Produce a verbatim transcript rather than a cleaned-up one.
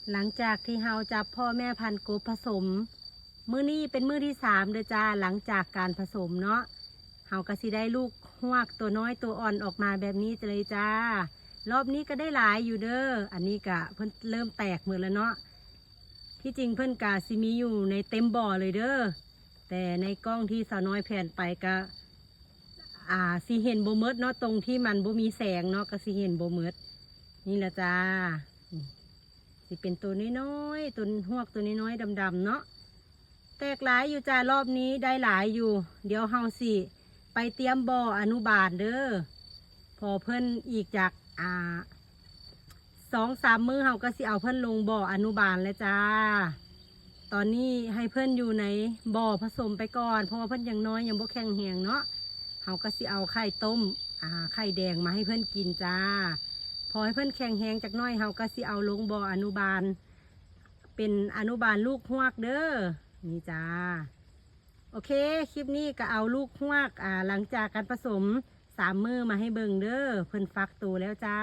หลังจากที่เฮาจับพ่อแม่พันธุ์กบผสม มื้อนี้เป็นมื้อที่สามเด้อจ้า หลังจากการผสมเนาะ เฮาก็สิได้ลูกฮวกตัวน้อยตัวอ่อนออกมาแบบนี้เลยจ้า รอบนี้ก็ได้หลายอยู่เด้อ อันนี้ก็เพิ่นเริ่มแตกหมดแล้วเนาะ ที่จริงเพิ่นก็สิมีอยู่ในเต็มบ่อเลยเด้อ แต่ในกล้องที่สาวน้อยแผ่นไปก็ อ่า สิเห็นบ่หมดเนาะ ตรงที่มันบ่มีแสงเนาะ ก็สิเห็นบ่หมด นี่แหละจ้า นี่ สิเป็นตัวน้อยๆ ตัวฮวกตัวน้อยๆ ดำๆ เนาะ แตกหลายอยู่จ้า รอบนี้ได้หลายอยู่ เดี๋ยวเฮาสิไปเตรียมบ่ออนุบาลเด้อ พอเพิ่นอีกจาก อ่า สองสามมื้อเฮาก็สิเอาเพิ่นลงบ่ออนุบาลแล้วจ้า ตอนนี้ให้เพิ่นอยู่ในบ่อผสมไปก่อน เพราะว่าเพิ่นยังน้อยยังบ่แข็งแรงเนาะ เฮาก็สิเอาไข่ต้ม อ่า ไข่แดงมาให้เพิ่นกินจ้า พอให้เพิ่นแข็งแรงจักหน่อย เฮาก็สิเอาลงบ่ออนุบาล เป็นอนุบาลลูกฮวกเด้อ นี่จ้า โอเค คลิปนี้ก็เอาลูกฮวก อ่า หลังจากการผสมสามมื้อมาให้เบิ่งเด้อ เพิ่นฟักตัวแล้วจ้า